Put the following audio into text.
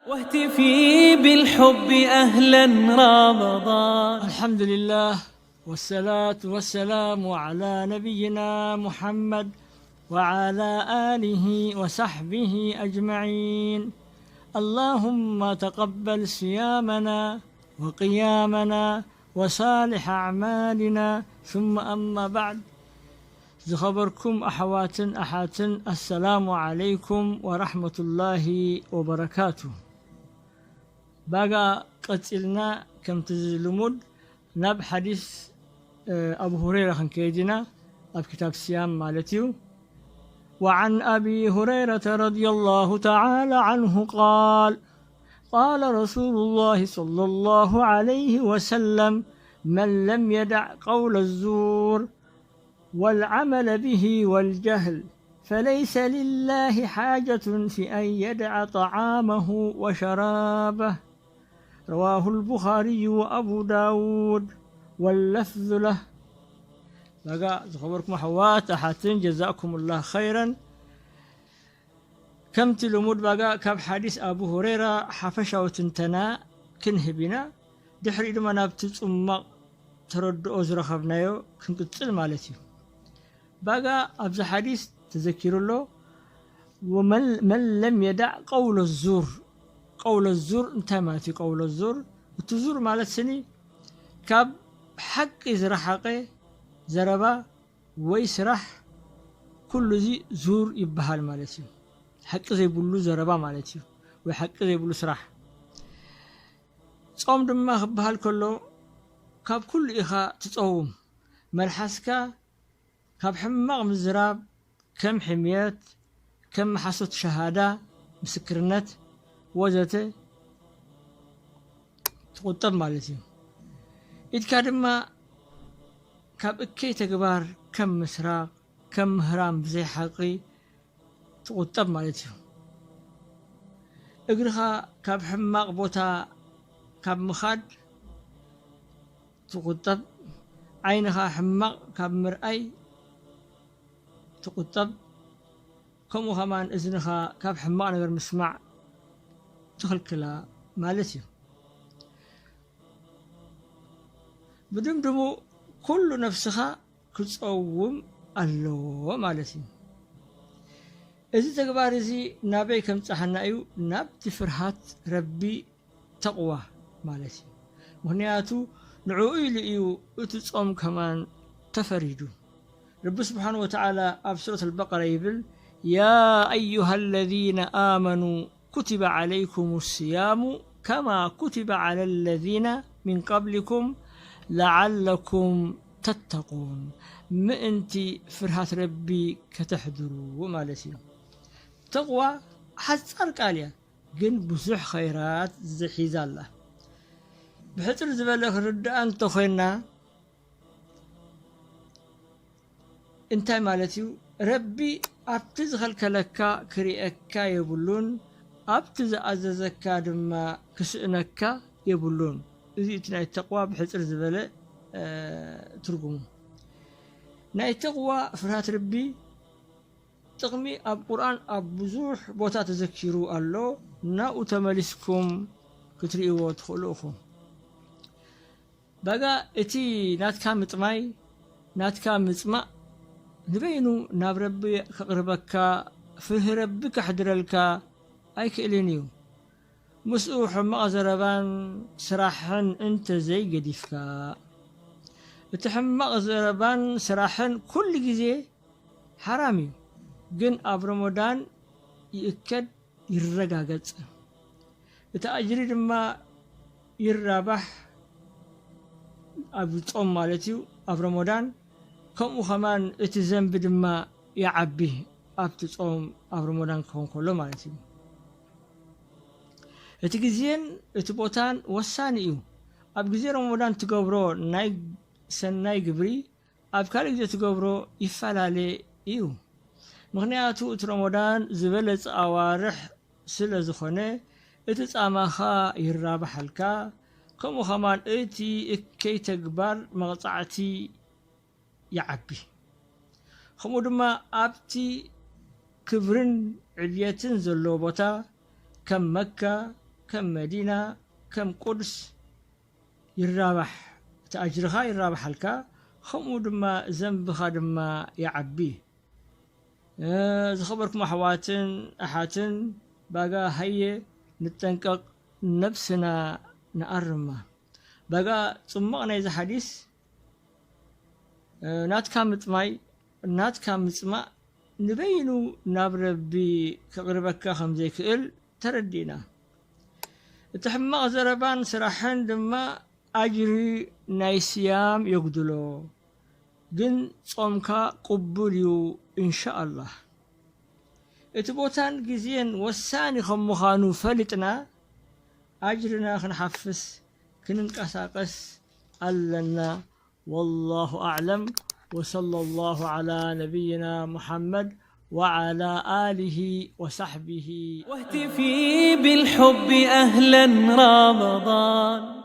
واهتفي بالحب أهلا رمضان. الحمد لله، والصلاة والسلام على نبينا محمد وعلى آله وصحبه أجمعين. اللهم تقبل صيامنا وقيامنا وصالح أعمالنا، ثم أما بعد. ዝኸበርኩም ኣሕዋትን ኣሓትን፣ ኣሰላሙ ዓለይኩም ወራሕመቱላሂ ወበረካቱ። ባጋ ቀጺልና ከምቲ ልሙድ ናብ ሓዲስ፣ እ፣ ኣቡ ሁረይራ ክንከይድ ኢና፣ ኣብ ክታብ ስያም ማለት እዩ። وعن أبي هريرة رضي الله تعالى عنه قال: قال رسول الله صلى الله عليه وسلم: من لم يدع قول الزور والعمل به والجهل فليس لله حاجة في أن يدع طعامه وشرابه. رواه البخاري وأبو داود واللفظ له. ባጋ ዝኸበርኩም ኣሕዋት ኣሓትን፣ ጀዛእኩሙላህ ኸይረን። ከምቲ ልሙድ ባጋ ካብ ሓዲስ ኣቡ ሁረይራ ሓፈሻዊ ትንተና ክንህብ ኢና። ድሕሪኡ ድማ ናብቲ ጽማቕ ተረድኦ ዝረኸብናዮ ክንቅጽል ማለት እዩ። ባጋ ኣብዚ ሓዲስ ተዘኪሩ ኣሎ። ወመን፣ መን ለም የዳዕ ቀውለ ዙር። ቀውለ ዙር እንታይ ማለት እዩ? ቀውለ ዙር፣ እቲ ዙር ማለት ስኒ ካብ ሓቂ ዝረሓቐ ዘረባ ወይ ስራሕ፣ ኩሉ እዚ ዙር ይበሃል ማለት እዩ። ሓቂ ዘይብሉ ዘረባ ማለት እዩ፣ ወይ ሓቂ ዘይብሉ ስራሕ። ጾም ድማ ክበሃል ከሎ ካብ ኩሉ ኢኻ ትጸውም። መልሓስካ ካብ ሕማቕ ምዝራብ፣ ከም ሕምየት፣ ከም ሓሶት ሸሃዳ፣ ምስክርነት ወዘተ ትቑጠብ ማለት እዩ። ኢድካ ድማ ካብ እከይ ተግባር ከም ምስራቕ፣ ከም ምህራም ብዘይ ሓቂ ትቑጠብ ማለት እዩ። እግርኻ ካብ ሕማቕ ቦታ ካብ ምኻድ ትቑጠብ፣ ዓይንኻ ሕማቕ ካብ ምርኣይ ትቑጠብ፣ ከምኡ ኸማን እዝንኻ ካብ ሕማቕ ነገር ምስማዕ ትኽልክላ ማለት እዩ። ብድምድሙ ኩሉ ነፍስኻ ክጸውም ኣለዎ ማለት እዩ። እዚ ተግባር እዚ ናበይ ከምጽሓና እዩ? ናብቲ ፍርሃት ረቢ፣ ተቕዋ ማለት እዩ። ምኽንያቱ ንዕኡ ኢሉ እዩ እቲ ጾም ከማን ተፈሪዱ። ረቢ ስብሓን ወተዓላ ኣብ ሱረት ኣልበቀራ ይብል፣ يا أيها الذين آمنوا كتب عليكم الصيام كما كتب على الذين من قبلكم لعلكم تتقون። ምእንቲ ፍርሃት ረቢ ከተሕድሩ ማለት እዩ። ተቕዋ ሓጻር ቃል እያ፣ ግን ብዙሕ ኸይራት ዝሒዛ ኣላ። ብሕጽር ዝበለ ክንርድኣ እንተኾይና እንታይ ማለት እዩ? ረቢ ኣብቲ ዝኸልከለካ ክርእየካ የብሉን፣ ኣብቲ ዝኣዘዘካ ድማ ክስእነካ የብሉን። እዚ እቲ ናይ ተቕዋ ብሕጽር ዝበለ፣ እ፣ ትርጉሙ። ናይ ተቕዋ ፍርሃት ረቢ ጥቕሚ ኣብ ቁርኣን ኣብ ብዙሕ ቦታ ተዘኪሩ ኣሎ። ናብኡ ተመሊስኩም ክትርእይዎ ትኽእሉ ኢኹም። ባጋ እቲ ናትካ ምጥማይ፣ ናትካ ምጽማእ ንበይኑ ናብ ረቢ ከቕርበካ፣ ፍርሂ ረቢ ከሕድረልካ ኣይክእልን እዩ። ምስኡ ሕማቕ ዘረባን ስራሕን እንተ ዘይገዲፍካ። እቲ ሕማቕ ዘረባን ስራሕን ኩሉ ግዜ ሓራም እዩ፣ ግን ኣብ ረመዳን ይእከድ፣ ይረጋገጽ። እቲ ኣጅሪ ድማ ይራባሕ፣ ኣብ ጾም ማለት እዩ፣ ኣብ ረመዳን። ከምኡ ኸማን እቲ ዘንቢ ድማ ይዓቢ፣ ኣብቲ ጾም ኣብ ረመዳን ክኸውን ከሎ ማለት እዩ። እቲ ግዜን እቲ ቦታን ወሳኒ እዩ። ኣብ ግዜ ረመዳን ትገብሮ ናይ ሰናይ ግብሪ ኣብ ካልእ ግዜ ትገብሮ ይፈላለ እዩ። ምኽንያቱ እቲ ረመዳን ዝበለጸ ኣዋርሕ ስለ ዝኾነ፣ እቲ ጻማኻ ይራባሓልካ፣ ከምኡ ኸማን እቲ እከይ ተግባር መቕጻዕቲ ይዓቢ። ከምኡ ድማ ኣብቲ ክብርን ዕብየትን ዘለዎ ቦታ ከም መካ፣ ከም መዲና፣ ከም ቁድስ ይራባሕ፣ እቲ ኣጅርኻ ይራባሓልካ፣ ከምኡ ድማ ዘንብኻ ድማ ይዓቢ። እ፣ ዝኸበርኩም ኣሕዋትን ኣሓትን፣ ባጋ ሃየ ንጠንቀቕ፣ ነብስና ንኣርማ። ባጋ ጽሙቕ ናይዚ ሓዲስ፣ እ፣ ናትካ ምጥማይ፣ ናትካ ምጽማእ ንበይኑ ናብ ረቢ ከቕርበካ ከም ዘይክእል ተረዲእና። እቲ ሕማቕ ዘረባን ስራሕን ድማ ኣጅሪ ናይ ስያም የጉድሎ፣ ግን ጾምካ ቅቡል እዩ ኢንሻኣላህ። እቲ ቦታን ግዜን ወሳኒ ከም ምዃኑ ፈሊጥና ኣጅርና ክንሓፍስ ክንንቀሳቐስ ኣለና። والله أعلم، وصلى الله على نبينا محمد وعلى آله وصحبه. واهتفي بالحب أهلا رمضان.